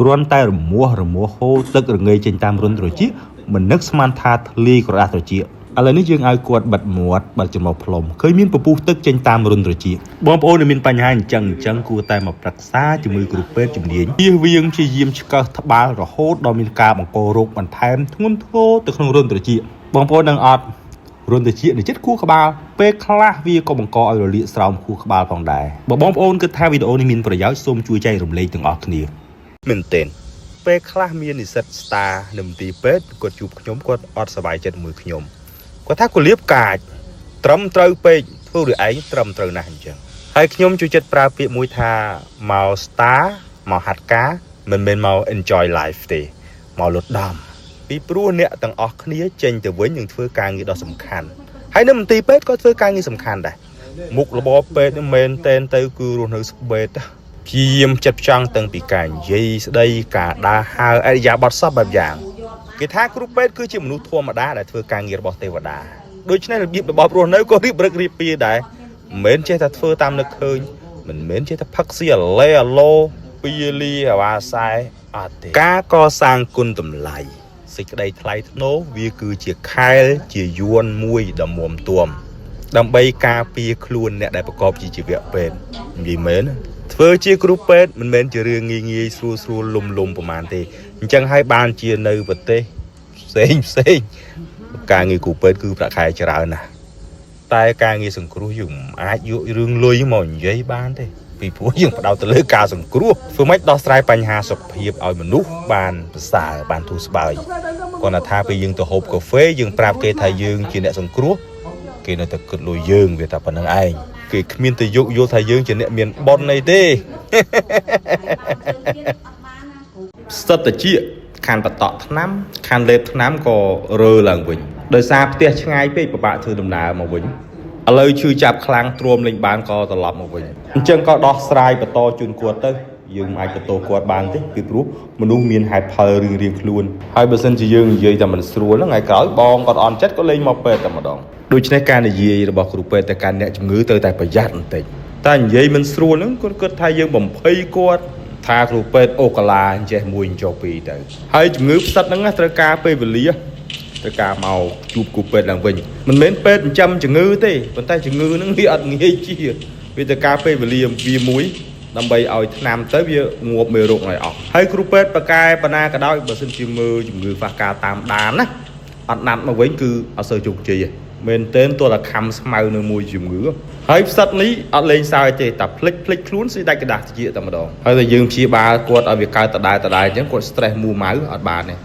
គ្រាន់តែរមាស់រមាស់ហូរទឹករងាយចេញតាមរន្ធត្រចៀកមិននឹកស្មានថាធ្លាយក្រដាសត្រចៀកឥឡូវនេះយើងឲ្យគាត់បិទមាត់បិទច្រមុះផ្លុំឃើញមានពពុះទឹកចេញតាមរន្ធត្រចៀកបងប្អូនដែលមានបញ្ហាអញ្ចឹងអញ្ចឹងគួរតែមកប្រឹក្សាជាមួយគ្រូពេទ្យជំនាញជៀសវាងព្យាយាមឆ្កឹះត្បាល់រហូតដល់មានការបង្ករោគបន្ថែមធ្ងន់ធ្ងរទៅក្នុងរន្ធត្រចៀកបងប្អូននឹងអត់ រន្ធត្រចៀកនៅជិតខួរក្បាលពេលខ្លះវាក៏បង្កឲ្យរលាកស្រោមខួរក្បាលផងដែរបើបងប្អូនគិតថាវីដេអូនេះមានប្រយោជន៍សូមជួយចែករំលែកទាំងអស់គ្នាមែនទែនពេលខ្លះមាននិស្សិតស្តានៅមន្ទីរពេទ្យគាត់ជួបខ្ញុំគាត់អត់សប្បាយចិត្តមួយខ្ញុំគាត់ថាគាត់លៀបកាចត្រឹមត្រូវពេកធ្វើឬឯងត្រឹមត្រូវណាស់អញ្ចឹងហើយខ្ញុំជួយចិត្តប្រើពាក្យមួយថាមកស្តាមកហាត់ការមិនមែនមក enjoy life ទេមកលត់ដំ ពីព្រោះអ្នកទាំងអស់គ្នាចេញទៅវិញនឹងធ្វើការងារដ៏សំខាន់ហើយនៅមន្ទីរពេទ្យក៏ធ្វើការងារសំខាន់ដែរមុខរបរពេទ្យនេះមែនតែនទៅគឺរស់នៅស្បេតព្យាយាមចិត្តផ្ចង់តាំងពីការនិយាយស្ដីការដើរហើរអរិយាប័ត្រសពបែបយ៉ាងគេថាគ្រូពេទ្យគឺជាមនុស្សធម្មតាដែលធ្វើការងាររបស់ទេវតាដូច្នេះរបៀបរបបរស់នៅក៏រៀបរឹករៀបពីដែរមិនមែនចេះតែធ្វើតាមនឹកឃើញមិនមែនចេះតែផឹកស៊ីអាឡេអាឡូពីលីអាវ៉ាសែអត់ទេការកសាងគុណតម្លៃ សេចក្តីថ្លៃថ្នូរវាគឺជាខែលជាយួនមួយដ៏មុំទួមដើម្បីការពារខ្លួនអ្នកដែលប្រកបជាជីវៈពេទ្យនិយាយមែនណាធ្វើជាគ្រូពេទ្យមិនមែនជារឿងងាយងាយស្រួលស្រួលលំលំប្រហែលទេអញ្ចឹងហើយបានជានៅប្រទេសផ្សេងផ្សេងការងារគ្រូពេទ្យគឺប្រាក់ខែច្រើនណាស់តែការងារសង្គ្រោះយើងមិនអាចយករឿងលុយមកនិយាយបានទេពីព្រោះយើងផ្ដោតទៅលើការសង្គ្រោះធ្វើម៉េចដោះស្រាយបញ្ហាសុខភាពឲ្យមនុស្សបានប្រសើរបានធូរស្បើយ គាត់ថាពេលយើងទៅហូបកាហ្វេយើងប្រាប់គេថាយើងជាអ្នកសង្គ្រោះគេនៅតែគិតលុយយើងវាតែប៉ុណ្្នឹងឯងគេគ្មានទៅយកយល់ថាយើងជាអ្នកមានបុណ្យអីទេ ផ្សិតតិចខានបតក់ថ្នាំខានលេបថ្នាំក៏រើឡើងវិញដោយសារផ្ទះឆ្ងាយពេកពិបាកធ្វើដំណើរមកវិញឥឡូវឈឺចាប់ខ្លាំងទ្រាំលេងបានក៏ត្រឡប់មកវិញអញ្ចឹងក៏ដោះស្រាយបន្តជូនគាត់ទៅយើងមិនអាចបន្តគាត់បានទេពីព្រោះមនុស្សមានហេតុផលរៀងរៀងខ្លួនហើយបើសិនជាយើងនិយាយតែមិនស្រួលហ្នឹងថ្ងៃក្រោយបងគាត់អន់ចិត្តក៏លេងមកពេទ្យតែម្ដងដូច្នេះការនិយាយរបស់គ្រូពេទ្យទៅកាន់អ្នកជំងឺត្រូវតែប្រយ័ត្នបន្តិចតែនិយាយមិនស្រួលហ្នឹងគាត់គិតថាយើងបំភ័យគាត់ ថាគ្រូពេទ្យអូកាឡាអញ្ចេះមួយអញ្ចោះពីរទៅហើយជំងឺផ្សិតហ្នឹងណាត្រូវការពេលវេលាត្រូវការមកជួបគ្រូពេទ្យឡើងវិញមិនមែនពេទ្យចិញ្ចឹមជំងឺទេប៉ុន្តែជំងឺហ្នឹងវាអត់ងាយជាវាត្រូវការពេលវេលាវាមួយដើម្បីឲ្យថ្នាំទៅវាងាប់មេរោគឲ្យអស់ហើយគ្រូពេទ្យបកកែបណ្ណាក៏ដោយបើសិនជាមើលជំងឺខ្វះការតាមដានណាអត់ណាត់មកវិញគឺអត់សូវជោគជ័យទេមែនទែនទោះតែខំស្មៅនៅមួយជំងឺហើយផ្សិតនេះអត់លេងសើចទេតែភ្លេចភ្លេចខ្លួនស៊ីដាច់กระดาษត្រចៀកតែម្ដងហើយតែយើងព្យាបាលគាត់ឲ្យវាកើតដដែលដដែលអញ្ចឹងគាត់ stress មួម៉ៅអត់បានទេ។